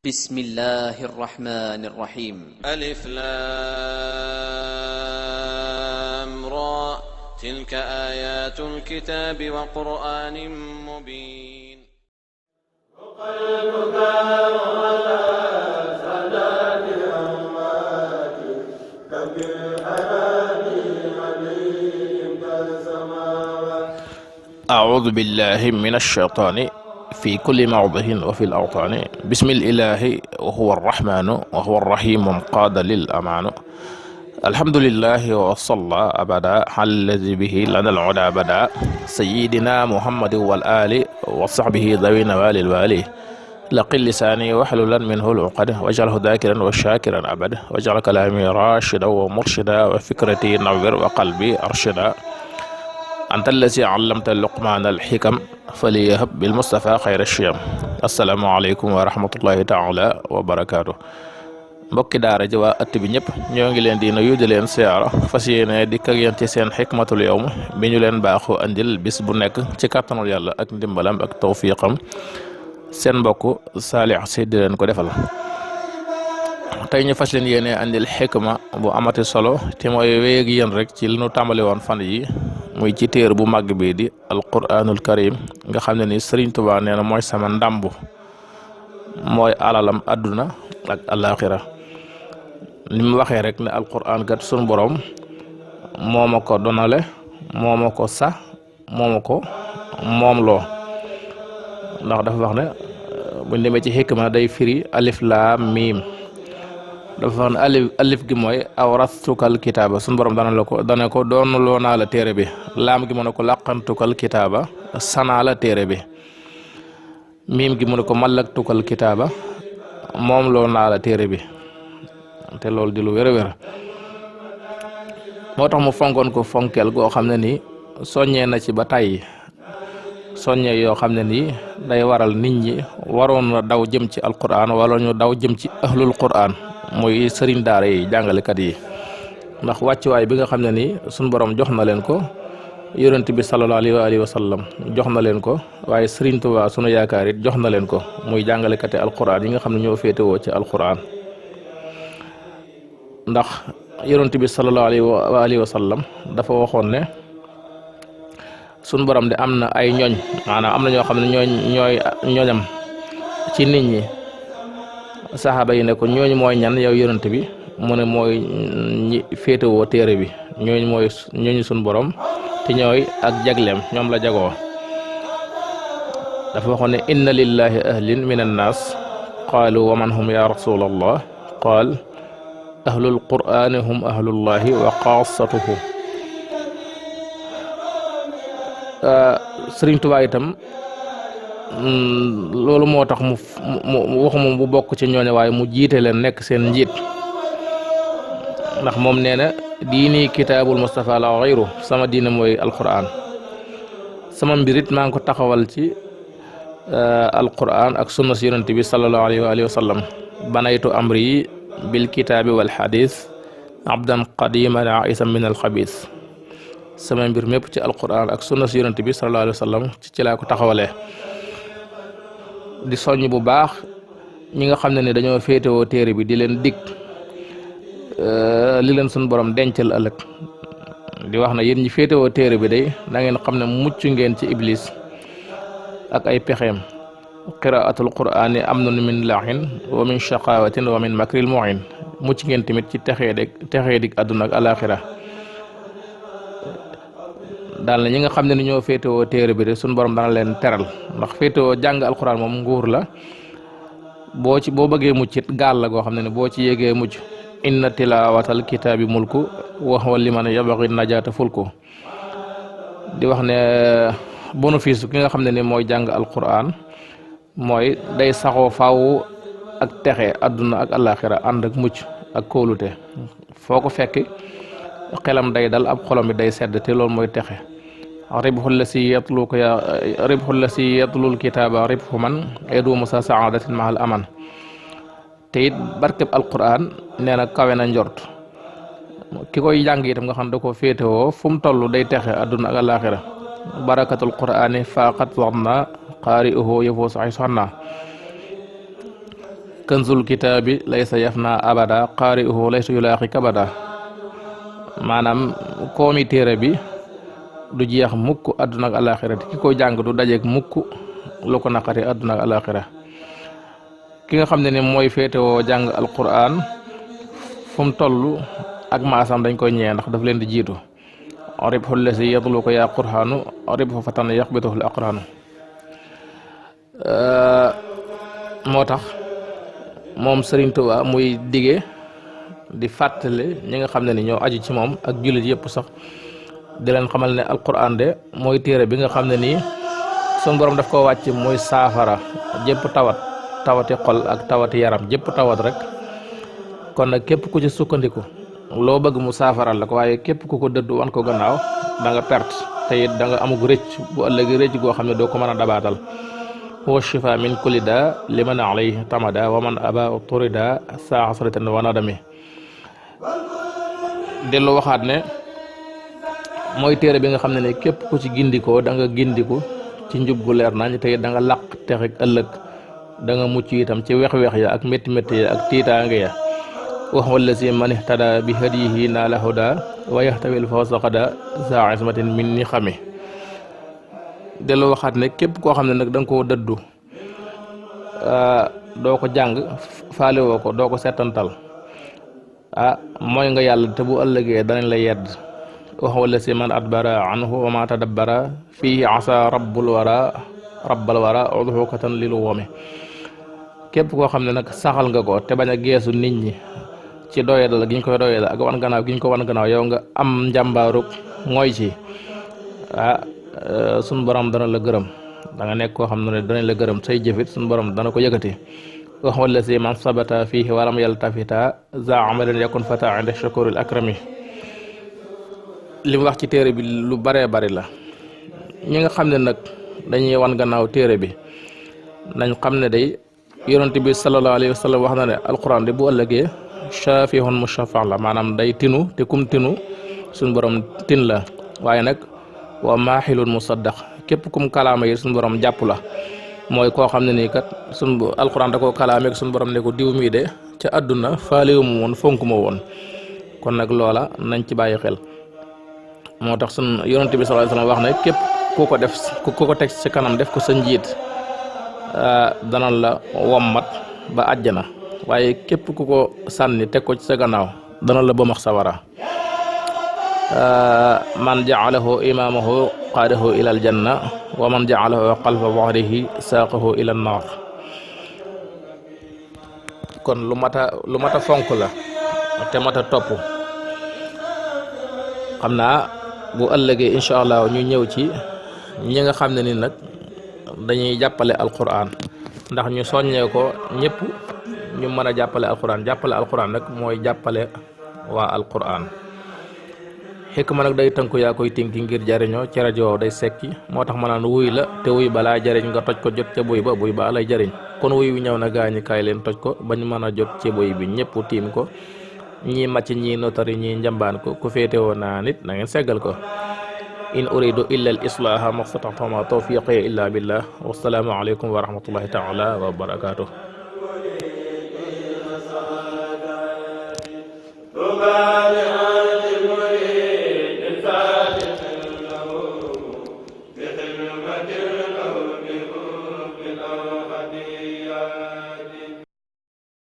بسم الله الرحمن الرحيم ألف لام را تلك آيات الكتاب وقرآن مبين وقلبك على سادات الأموات كبالهادي عليهم كالسماوات. أعوذ بالله من الشيطان في كل موضع وفي الأوطان. بسم الإله وهو الرحمن وهو الرحيم قاد للأمان. الحمد لله وصلى أبدا على الذي به لنا العلا بدا سيدنا محمد والآل وصحبه ذوي نوال الوالي. لقل لساني واحللا منه العقد واجعله ذاكرا وشاكرا أبدا واجعل كلامي راشدا ومرشدا وفكرتي نور وقلبي أرشدا. أنت الذي علمت لقمان الحكم فليهب بالمصطفى خير الشيم. السلام عليكم ورحمة الله تعالى وبركاته. mbokki daara ji waa ëtt bi ñëpp ñoo ngi leen di nuyu di leen siyaara fas yéene dikk ak yéen ci seen xikmatul yawm bi ñu leen baaxoo andil bis bu nekk ci kàttanul yàlla ak ndimbalam ak tawfiqam seen mbokk Saalix Si di leen ko defal. tey ñu fas leen yéene andil xikma bu amati solo te mooy wéeg yéen rek ci li ñu tàmbali woon fan yi muy ci téer bu màgg bii di alquranul karim nga xam ne ni Sëriñ Tuubaa nee na mooy sama ndàmbu mooy alalam adduna ak alaxira li mu waxee rek ne alquran kat sunu borom moo ma ko donale moo ma ko sax moo ma ko moom loo ndax dafa wax ne buñ demee ci xikma day firi alif laam miim dafa wax ne alif gi mooy awrastukal kitaaba sunu borom dana ko doonuloo naa la téere bi. laam gi mu ne ko laqantukal kitaaba sanaa la téere bi. miim gi mu ne ko malaktukal kitaaba moom loo naa la téere bi. te loolu di lu wér a wér moo tax mu fonkoon ko fonkeel goo xam ne nii soññee na ci ba tàyyi soññee yoo xam ne nii day waral nit ñi waroon na daw jëm ci alquran wala ñu daw jëm ci ahlul quran muy sëriñ daara yi jàngalekat yi ndax wàccuwaay bi nga xam ne nii suñ borom jox na leen ko yonent bi sallallahu alayhi wa sallam jox na leen ko waaye Sëriñ Tuubaa sunu yaakaar it jox na leen ko muy jàngalekati alquran yi nga xam ne ñoo féetewoo ci alquran ndax yonent bi sallallahu alayhi wa sallam dafa waxoon ne sunu borom de am na ay ñooñ maanaam am na ñoo xam ne ñooy ñooñam ci nit ñi saxaaba yi ne ko ñooñu mooy ñan yow yonent bi mu ne mooy ñi féetewoo téere bi ñooñu sunu borom te ñooy ak jagleem ñoom la jagoo dafa waxoon ne inna lillahi ahlin min annaas qaalu wa man hum ya rasulallah qaal ahlul qur'ani hum ahlullahi wa xaasatuhu. Sëriñ Tuubaa itam loolu moo tax mu waxuma bu bokk ci ñooñu waaye mu jiite leen nekk seen njiit ndax moom nee na diini kitaabul Mustafa la xayru sama diina mooy alquran sama mbirit maa ngi ko taxawal ci alquran ak sunna si yonent bi sallallahu alayhi wa sallam banaytu amri bil kitaabi wal xadis abdan qadiman aisan min al xabis sama mbir mépp ci alquran ak sunna si yonent bi sallallahu alayhi wa sallam ci laa ko taxawalee di soññ bu baax ñi nga xam ne ni dañoo féetewoo téere bi di leen dig li leen suñu borom dencal ëllëg di wax na yéen ñi féetewoo téere bi day da ngeen xam ne mucc ngeen ci iblis ak ay pexeem qiraatul qur'ani amnun min lahin wa min shaqawatin wa min makril mu'in mucc ngeen tamit ci texee dig àdduna ak alaxira daal na ñi nga xam ne ni ñoo féetewoo téere bi de suñu borom dana leen teral ndax féetewoo jàng alquran moom nguur la boo bëggee mucc it gaal la goo xam ne ne boo ci yégee mucc inna tilawatal kitaabi mulku wa huwa liman yabghi najaata fulku di wax ne bénéfice ki nga xam ne ni mooy jàng alquran mooy day saxoo faaw ak texe àdduna ak alaxira ànd ak mucc ak kóolute foo ko fekk xelam day dal ab xolam bi day sedd te loolu mooy texe ribhu lasi yatlul kitaaba ribhu man yadumu sa saadatin mahal aman te it barkeb alquran nee na kawe na njort ki koy jàng itam nga xam da ko féetewoo fu mu toll day texe àdduna ak alaxira barakatul qur'ani faqat waxna qaari'uhu yafuuzu ay soxna kanzul kitaabi laysa yafna abada qaari'uhu laysa yulaaqi kabada maanaam koomi téere bi du jeex mukk àdduna ak alaxira ki ko jàng du dajeeg mukk lu ko naqari àdduna ak alaxira ki nga xam ne ni mooy féetewoo jàng alquran fu mu toll ak maasam dañ koy ñee ndax daf leen di jiitu ribhu lasi yadlu ko yaa qur'aanu ribhu fatan yaqbituhu al aqraanu moo tax moom Sëriñ Tuubaa muy dige di fàttali ñi nga xam ne ni ñoo aju ci moom ak jullit yëpp sax di leen xamal ne alquran de mooy téere bi nga xam ne nii sun borom daf ko wàcc muy saafara jëpp tawati xol ak tawati yaram jëpp tawat rek kon nag képp ku ci sukkandiku loo bëgg mu saafaral la ko waaye képp ku ko dëddu wan ko gannaaw da nga perte te it da nga amug rëcc bu ëllëgi rëcc goo xam ne doo ko mën a dabaatal huwa shifa min kulli daa liman alayhi tamada wa man aba turida saa xasratin wa nadami dellu waxaat ne mooy téere bi nga xam ne ne képp ku ci gindikoo da nga gindiku ci njub gu leer nañ te it da nga laq texeg ëllëg da nga mucc itam ci wex-wex ya ak métti-métti ya ak tiitaange ya wax wala si man ihtada bi hadiyihi naala huda wa yahtawil fawsa qada saa ismatin min ni xami dellu waxaat ne képp koo xam ne nag da nga koo dëddu doo ko jàng faalewoo ko doo ko settantal mooy nga yàlla te bu ëllëgee danañ la yedd wax wala si man adbara anhu wa ma tadabbara fihi asa rabbal wara udhukatan lil wome képp koo xam ne nag saxal nga ko te bañ a geesu nit ñi ci doyadal giñ koy doyadal ak wan gannaaw giñ ko wan gannaaw yow nga am njàmbaarug mooy ci suñ borom dana la gërëm da nga nekk koo xam ne danañ la gërëm say jëfit suñ borom dana ko yëkkati wax wala si man sabata fihi walam yaltafita za amalan yakun fata inda shakuril akrami li mu wax ci téere bi lu baree bari la ñi nga xam ne nag dañuy wan gannaaw téere bi nañ xam ne day yonent bi sallallahu alayhi wa sallam wax na ne alquran de bu ëllëgee shafihun mushafa la maanaam day tinu te kum tinu suñ borom tin la waaye nag wa maaxilun musaddaq képp kum kalaama yi suñ borom jàpp la mooy koo xam ne nii kat alquran da koo kalaameeg suñ borom ne ko diw mii de ca àdduna faalewu ma woon fonk ma woon kon nag loola nañ ci bàyyi xel moo tax sun yonent bi sallallahu alayhi wa sallam wax ne képp ku ko teg ci kanam def ko sa njiit dana la wommat ba àjjana waaye képp ku ko sànni teg ko ci sa gannaaw dana la bëmax sawara man ja'alahu imamahu qaadahu ila aljanna wa man ja'alahu xalfa wahrihi saaqahu ila annar kon lu mata fonk la te mata topp xam naa bu ëllëgee incha allah ñu ñëw ci ñi nga xam ne ni nag dañuy jàppale alquran ndax ñu soññee ko ñëpp ñu mën a jàppale alquran nag mooy jàppale waa alquran xikma nag day tënku yaa koy tinki ngir jariñoo ci rajo day sekki moo tax ma naan wuy la te wuy balaa jariñ nga toj ko jot ca buy ba lay jariñ kon wuy wi ñëw na gaañi kaay leen toj ko bañ mën a jot ci buy bi ñëpp tiim ko ñii màcc ñii notari ñii njambaan ko ku féete woon naa nit na ngeen seggal ko in uridu illa al islaha mastataxtama tawfiqi illa billah wassalaamu aleykum wa rahmatullahi taala wa barakatuh